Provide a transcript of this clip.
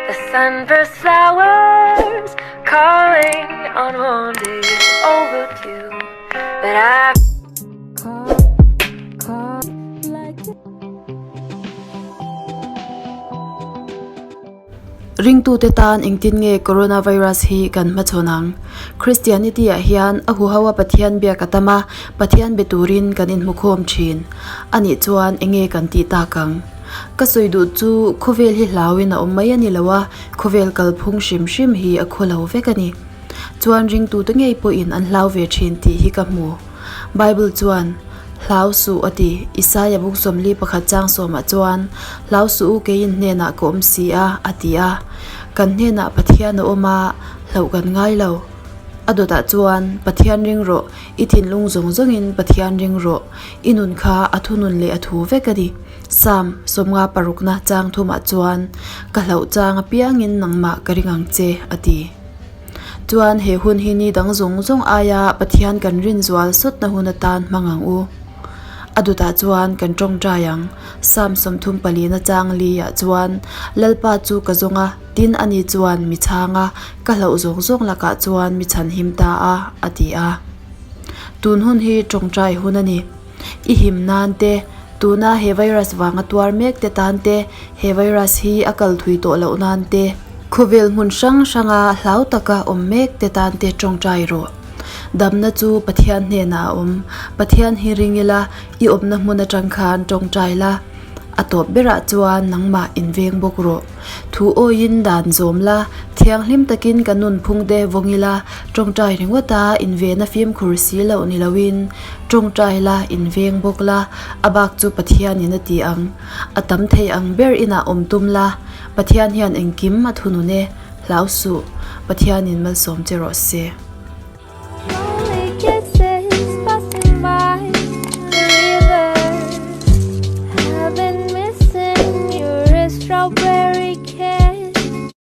The sunburst flowers calling on one day overdue. But I call, call like Ringtute tan engtin nge coronavirus hi kan hmachhawn ang? Christianity ah hian a huho a Pathian biak a tam a, Pathian be turin kan inhmukhawm thin. Anih chuan enge kan tih tak ang? Ka sawi duh chu khawvel hi hlauin a awm mai a ni lo a, khawvel kalphung hrim hrim hi a khaw lo vek a ni. Chuan ringtute ngei pawhin an hlau ve thin tih hi ka hmu. Bible chuan, Hlau suh a ti. Isaia buk 41 chang sawmah chuan, Hlau suh u keiin hnenah ka awm si a, a ti a. Kan hnenah Pathian a awm a, hlauh kan ngai lo. A dawtah chuan, Pathian ring rawh, i thinlung zawng zawngin Pathian ring rawh, i nun kha a thunun leh a thu vek a ni. Psalm 56 na chang thumah chuan, Ka hlauh chang apiangin nangmah ka ring ang che, a ti. Chuan he hun hi ni dang zawng zawng aia Pathian kan rin zual sawtna hun atan hmang ang u. A dawtah chuan kan tawngtai ang. Psalm 34 na chang li ah chuan, Lalpa chu ka zawng a, tin ani chuan mi chhang a, ka hlauh zawng zawng lakah chuan mi chhanhim ta a, a ti a. Tun hun hi tawngtai hun a ni. I him nan te, tuna he virus vanga tuar mek te tan te, he virus hi a kal thui tawh loh nan te, khawvel hmun hrang hranga hlau taka awm mek te tan te tawngtai rawh. Damna chu Pathian hnenah a awm. Pathian hi ring ila, i awmna hmun atang khan tawngtai la. A tawp berah chuan nangmah inveng bawk rawh. Thu awiin dan zawm la, thianghlim takin ka nunphung te vawng ila, tawngtai ringawta invena fimkhur si loh ni loin, tawngtai la, inveng bawk la, a bak chu Pathianin a ti ang. A tam thei ang ber inah awm tum la, Pathian hian engkim a thunun e, hlau suh, Pathianin malsawm che rawh se. Strawberry.